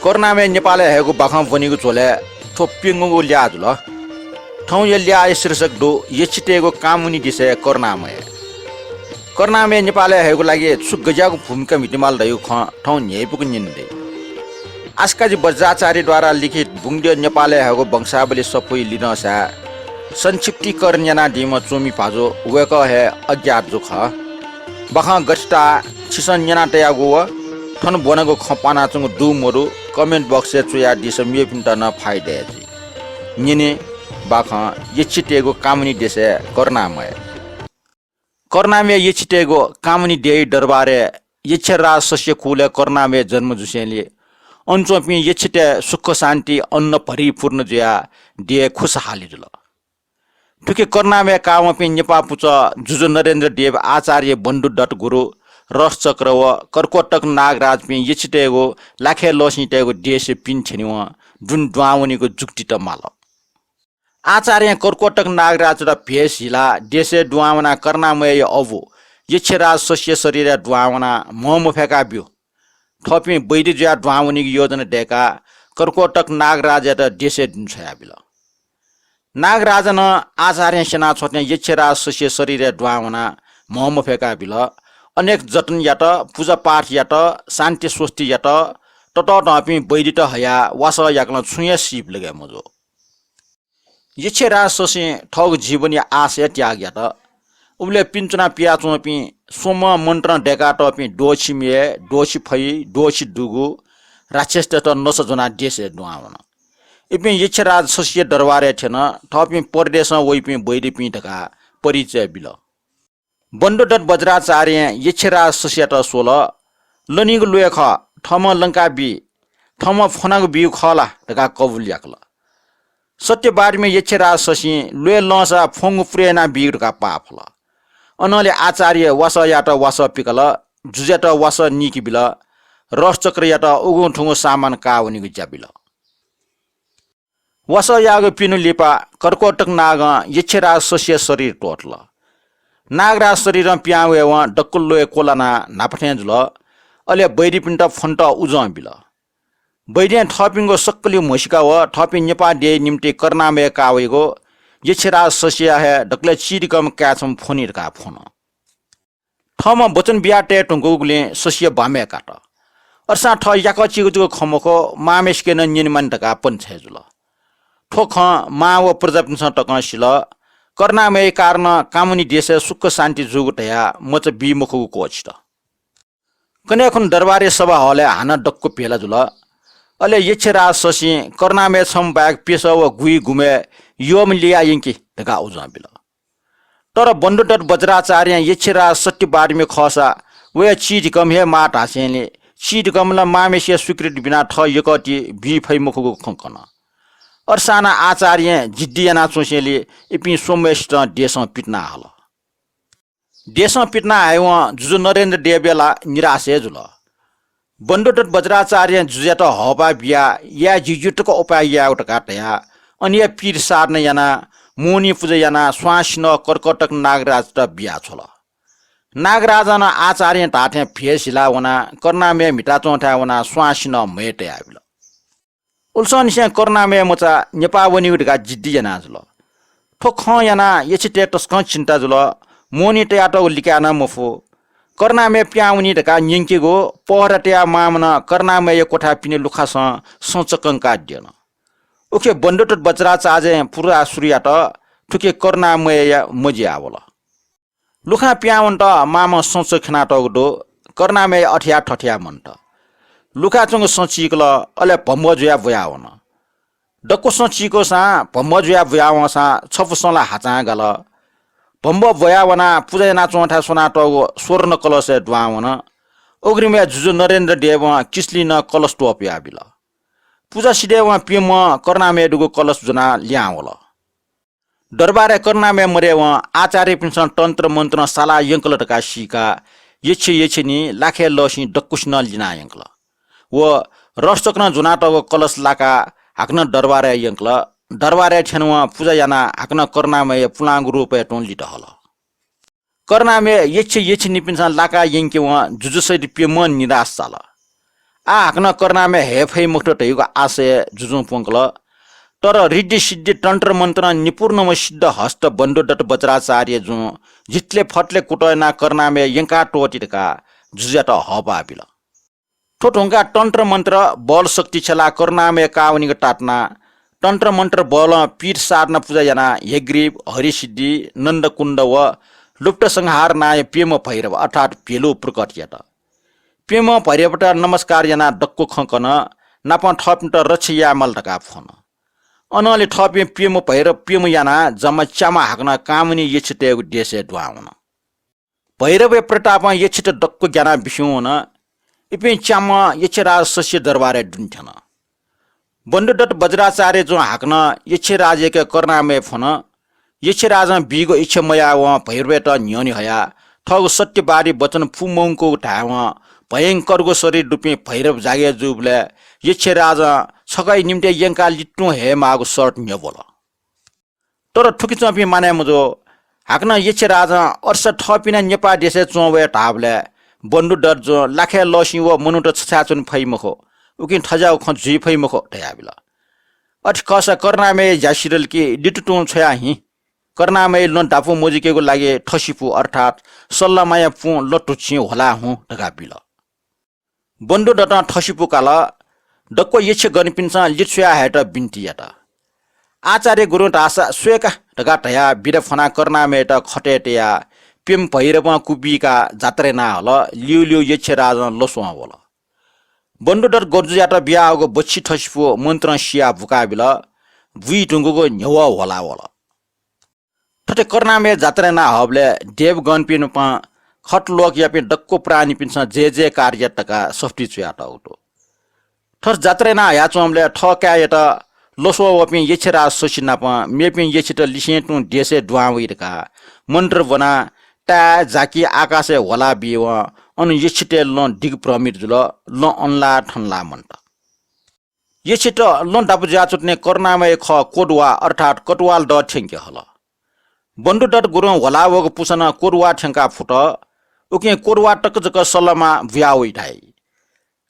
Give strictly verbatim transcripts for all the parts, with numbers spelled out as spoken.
करुणामय नेपालय् हयेगु बाखं ब्वनीगु झ्वलय् थ्व प्यंगूगु ल्याः जुल। थौंया ल्याःया शीर्षक दु यक्षतय्गु कामुनि देशय् करुणामय। करुणामय नेपालय् हयेगु लागि छु गज्याःगु भूमिका म्हितेमाल धइगु खँ थौं न्ह्यइपुक न्यने दइ। आस्काजी वज्राचार्यद्वारा लिखित बुंगद्यः नेपालय् हयेगु वंशावली सफूइ लिधंसाय् संक्षिप्तीकरण यानादीम्ह च्वमि भाजु वय्कः हे अज्ञात जू खः। बाखं गथे ताः छिसं न्यना तयागु व थन ब्वनागु खँ पानाच्वंगु दु मदु comment box-य् च्वयादीसा मेपिन्त नं फाइदा जुइ। न्यने बाखं यक्षतय्गु कामुनि देशय् करुणामय। करुणामय यक्षतय्गु कामुनि देय् दरबारय् यक्षराज शशिया कुलय् करुणामय जन्म जुसेंलि अन च्वंपिं यक्षतय् सुख शान्ति अन्न भरिपूर्ण जुयाः देय् खुसहाली जुल। थुकी करुणामय काःवंपिं नेपाः पुचः जुजु नरेन्द्र देव, आचार्य बन्धुदत्त गुरु, रसचक्र व कर्कोटक नागराजपिं यक्षतय्गु लाखय् लःसिं तयेगु देशय् पिने थ्यनेवं दुने दुहां वनीगु जुक्तित माल। आचार्यं कर्कोटक नागराजयात भेष हिलाः देशय् दुहां वनाः करुणामयया अबु यक्षराज शशिया शरीरय् दुहां वनाः म्ह मफय्का ब्यु। थःपिं वैद्य जुयाः दुहां वनीगु योजना दय्काः कर्कोटक नागराजयात देशय् दुने छ्वयाबिल। नागराजं नं आचार्यं स्यनाः छथें यक्षराज शशिया शरीरय् दुहां वनाः म्ह मफय्का बिल। अनेक जतन यात, पूजापाठ यात, शान्ति स्वस्ति यात। ततःधंपिं वैद्यत हयाः वासः याकलं छुं हे सीप लगे मजू। यक्षराज शशिं थःगु जीवनया आशय त्याग यात। उबलय् पिने च्वनाः पियाच्वंपिं स्वम्ह मन्त्रं दय्कातःपिं द्वःछि म्ये, द्वःछि फै, द्वःछि दुगु राक्षसतय्त नसा ज्वनाः देशय् दुहां वन। इपिं यक्षराज शशिया दरबारय् थ्यन। थःपिं परदेशं वइपिं वैद्यपिं धकाः परिचय बिल। बन्धुदत्त वज्राचार्यं यक्षराज शशियात स्वल, लनीगु ल्वय् खः, थःम्हं लंका बी, थःम्हं फ्वनागु बीगु खः ला धकाः कबुल याकल। सत्यवादीम्ह यक्षराज शशिं ल्वय् लंसा फ्वंगु पुरे यानाबीगु धकाः पाफल। अनंलि आचार्य वासः यात वासः पिकल, जुजुयात वासः नीके बिल, रसचक्रयात उगुं थुगुं सामान काः वनीगु ज्या बिल। वासः याःगु प्यन्हु लिपा कर्कोटक नागं यक्षराज शशिया शरीर त्वःतल। नागराज शरीरं पिहां वयेवं दक्व ल्वय् क्वलानाः न्हापा थें जुल। अले वैद्यपिन्त फ्वनेत उजं बिल। वैद्यं थःपिनिगु सकलेगु म्हसीका व थःपिं नेपाः देय् निम्तिं करुणामय काः वइगु यक्षराज शशिया हे दकलय् चिधिकःम्ह काय् छम्ह फ्वनी धकाः फ्वन। थःम्हं वचन बिया तये धुंकूगुलिं शशिया बामय् कात। अथेसां थः याकः चीगु जक खँ मखु, मांम्हेसिके नं न्यनेमानि धकाः पने छ्वये जुल। थ्व खँ मां व प्रजापिन्सं तकं सिल। करुणामयया कारणं कामुनि देशय् सुख शान्ति जूगु धयाः मचा बी मखुगु क्वःछित। कन्हय् खुन्हु दरबारया सभा हलय् हानं दक्व भेला जुल। अले यक्षराज शशिं करुणामय छम्ह बाहेक प्यसः व गुइ गुम्हय् यःम्ह लिया यंकि धकाः उजं बिल। तर बन्धुदत्त वज्राचार्यं यक्षराज सत्यवादीम्ह खःसा वया चिधिकःम्ह हे माः धासेंलि चिधिकःम्ह ला मांम्हेसिया स्वीकृति बिना थः यकःति बी फइ मखुगु खँ कन। अथेसां नं आचार्यं जिद्दी यानाच्वंसेंलि इपिं स्वम्हय्सितं देशं पितिना हल। देशं पितिना हयेवं जुजु नरेन्द्र देवया ला निराश हे जुल। बन्धुदत्त वज्राचार्यं जुजुयात हःपाः बियाः याये जिज्यू तक उपाय यायेगु धकाः धयाः अन हे पीर साधना यानाः मोहनी पुजा यानाः स्वांसिनं कर्कोटक नागराजयात बियाछ्वल। नागराजं नं आचार्यं धाःथें भेष हिलाः वनाः करुणामय म्हिताच्वंथाय् वनाः स्वांसिनं म्हय् तयाबिल। उलसंनिसें करुणामय मचा नेपाः वनीगु धकाः जिद्दी याना जुल। थ्व खँ यानाः यक्षतय् तसकं चिन्ता जुल। मोहनी तयातःगु लिकाये नं मफु। करुणामय पिहां वनी धकाः न्यंकेगु पहरा तयाः मांम्हं करुणामयया क्वथाय् पिने लुखासं संच कंकादियन। उखे बन्धुदत्त वज्राचार्यं पुरा सुरु यात। थुखे करुणामयया मजिया वल। लुखां पिहां वनेत मांम्हं संच ख्यनातःगु दु। करुणामय अथे याः थथे याः मन्त। लुखाय् च्वंगु सँ चीकल, अले भम्भः जुयाः ब्वयावन। दक्व सँ चीकूसां भम्भः जुयाः ब्वयावंसां छपु सँ ला हाचां गाल। भम्भः ब्वयावनाः पुजा यानाच्वंथाय् स्वनातःगु स्वर्ण कलशय् दुहां वन। उघ्रिमय् जुजु नरेन्द्र देवं किसलिं नं कलश त्वपुयाबिल। पुजा सिधयेवं प्यम्हं करुणामय दुगु कलश ज्वनाः लिहां वल। दरबारय् करुणामय मदयेवं आचार्यपिन्सं तन्त्र मन्त्रं सालाः यंकल धकाः सीकाः यक्ष यक्षिनी लाखय् लःसिं दक्वसिनं लिना यंकल। व रसचक्रं ज्वनातःगु कलश लाकाः हाकनं दरबारय् यंकल। दरबारय् थ्यनेवं पुजा यानाः हाकनं करुणामय पुलांगु रूपय् तुं लित हल। करुणामय यक्ष यक्षिनीपिन्सं लाकाः यंकेवं जुजुसहित प्यम्हं निराश चाल। आः हाकनं करुणामय हये फइ मखुत धइगु आशय जुजुं प्वंकल। तर ऋद्धिसिद्धि तन्त्रमन्त्रं निपुण व सिद्धहस्त बन्धुदत्त वज्राचार्य जुं झित्ले फत्ले कुतः यानाः करुणामय यंकाः त्वःति धकाः जुजुयात हःपाः बिल। थ्व धुंकाः तन्त्रमन्त्र बलशक्ति छ्यलाः करुणामय काः वनीगु तातुनाः तन्त्रमन्त्र बलं पीठ साधना पुजा यानाः हयग्रीव, हरिसिद्धि, नन्दकुण्ड व लुप्तसंहार नांया प्यम्ह भैरव अर्थात् भेलु प्रकट यात। प्यम्ह भैरवयात नमस्कार यानाः दक्व खँ कन, नापं थःपिन्त रक्षा यायेमाल धकाः फ्वन। अनंलि थःपिं प्यम्ह भैरव प्यम्ह यानाः जम्मा च्याम्ह हाकनं कामनी यक्षतय्गु देशय् दुहां वन। भैरवया प्रतापं यक्षत दक्व ग्यानाः बिस्युं वन। इपिं च्याम्ह यक्षराज शशी दरबारय् दुने थ्यन। बन्धुदत्त वज्राचार्य जुं हाकनं यक्षराजयाके करुणामय फ्वन। यक्षराजं बीगु इच्छा मयावं भैरवयात न्ह्यःने हयाः थःगु सत्यवादी वचन पूमंकूगु धायेवं भयंकरगु शरीर दुपिं भैरव जागे जूबलय् यक्षराजं छकःया निंतिं यंकाः लितुं हयेमाःगु शर्त न्ह्यब्वल। तर थुकिच्वंपिं मानय् मजू। हाकनं यक्षराजं अथे थःपिं नं नेपाः देशय् च्वं वये धाःबलय् बन्धुदत्त जुं लाखय् लःसिं व मनूत छछाय् च्वने फइ मखु, उकिं थज्याःगु खँ जुइ फइ मखु धयाबिल। अथे खःसा करुणामयया ज्या सिधल कि लितुं तुं छ्वयाः हिँ। करुणामयया लँ दापू मजुइकेगु लागि थसिपु अर्थात् सल्लामाया पुं लँ धुच्छि ह्वलाः हुँ धकाः बिल। बन्धुदत्तं थसिपु काल। दक्व यक्षगणपिन्सं लिछ्वया हयेत बिन्ति यात। आचार्य गुरुं धाःसा स्वये का धकाः धयाः बिदा फ्वनाः करुणामययात खतय् तयाः प्यम्ह भैरवं कुबीकाः जात्रा याना हल। ल्यूल्यू यक्षराजं लस्वं वल। बन्धुदत्त गुरुयात बियाहःगु बच्छि थसिपु मन्त्रं सियाः बुकाबिल। बुइ धुंकूगु न्ह्यवः ह्वला वल। थथे करुणामय जात्रा याना हःबलय् देवगणपिं नापं खटलोकयापिं दक्व प्राणीपिन्सं जय जयकार यात धकाः सफुती च्वयातःगु दु। थथे जात्रा याना हयाच्वंबलय् थः काय्‌यात लस्वः वःपिं यक्षराज शशी नाप मेपिं यक्षत लिसें तुं देशय् दुहां वइ धकाः मन्त्र ब्वनाः ताय् जाकी आकाशय् ह्वला बीवं अन यक्षतय् लँ दिग्भ्रमित जुल। लँ अनला थनला मन्त। यक्षत लँ दापू जुयाच्वंथें करुणामय खः कोदवा अर्थात् कटुवाल दः थ्यंके हल। बन्धुदत्त गुरुं ह्वला वःगु पुसनं कोदवा थ्यंकाः फुत। उकिं कोदवा तक जक सल्लामा बुया वइ धाइ।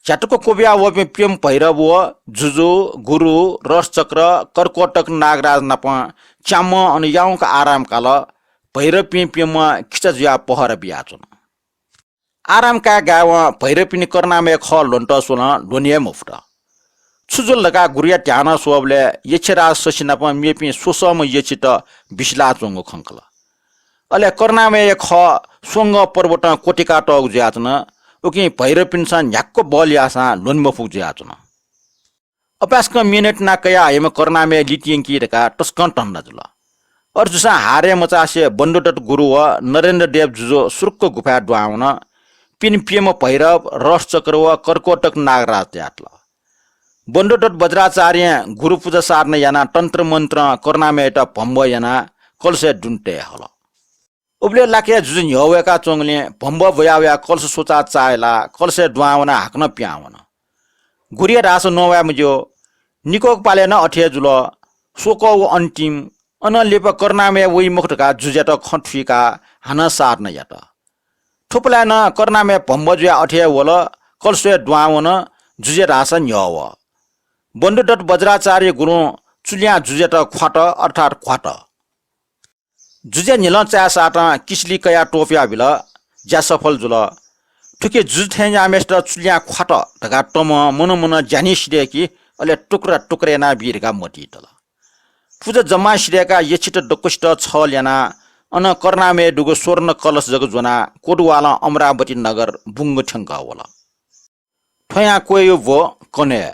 झ्यातुक क्वबिया वःपिं प्यम्ह भैरव व जुजु, गुरु, रसचक्र, कर्कोटक नागराज नाप च्याम्हं अन याउँक आराम काल। भैरवपिं प्यम्हं खिचा जुयाः पहरा बियाच्वन। आराम काये गायेवं भैरवपिनि करुणामय खः ल्ह्वनेत स्वलं ल्ह्वने हे मफुत। छु जुल धकाः गुरुया ध्यानं स्वःबलय् यक्षराज शशी नाप मेपिं स्वसःम्ह यक्षत बिसिलाच्वंगु खंकल। अले करुणामयया खः स्वंगः पर्वतं क्वतिकातःगु जुयाच्वन। उकिं भैरवपिन्सं न्ह्याक्व बल याःसां ल्ह्वने मफुगु जुयाच्वन। अपाय्सकं मिहिनेत नां कयाः हयाम्ह करुणामय लित यंकी धकाः तसकं धन्दा जुल। अथे जूसां हारय् मचासे बन्धुदत्त गुरु व नरेन्द्र देव जुजु सुरुक्क गुफाय् दुहां वन। पिने प्यम्ह भैरव, रसचक्र व कर्कोटक नागराजतय्त। बन्धुदत्त वज्राचार्यं गुरु पुजा साधना यानाः तन्त्रमन्त्रं करुणामययात भम्ब यानाः कलशय् दुने तये हल। उबलय् लाखे जुजु न्ह्यः वय्काच्वंगुलिं भम्ब ब्वया वयाः कलश स्वचाः चाःहिलाः कलशय् दुहां वनाः हाकनं पिहां वन। गुरुया धाःसा नवाये मज्यू। निक्वःगु पालय् नं अथे हे जुल। स्वक्वः व अन्तिम। अनं लिपा करुणामय वइ मखु धकाः जुजुयात खँ थुइकाः हानं साधना यात। थुपलाय् नं करुणामय भम्ब जुयाः अथे हे वल। कलशय् दुहां वन। जुजुया धाःसा न्ह्यः वः। बन्धुदत्त वज्राचार्य गुरुं चुल्यां जुजुयात ख्वात अर्थात् घ्वात। जुजुया न्हिलं चाय् सातं किसली कयाः त्वपुया बिल। ज्या सफल जुल। थुकी जुजु थें याःम्हय्सित चुल्यां ख्वात धकाः तमं मनं मनं ज्यान्हि सिधय्की, अले टुक्रा टुक्रा यानाबी धकाः मतिइ तल। पुजा जम्मा सिधय्काः यक्षत दक्वसित छल यानाः अनं करुणामय दुगु स्वर्ण कलश जक ज्वनाः कोतवालं अमरावती नगर बुंग थ्यंकः वल। थ्वयां क्वय् ब्व कन्हय्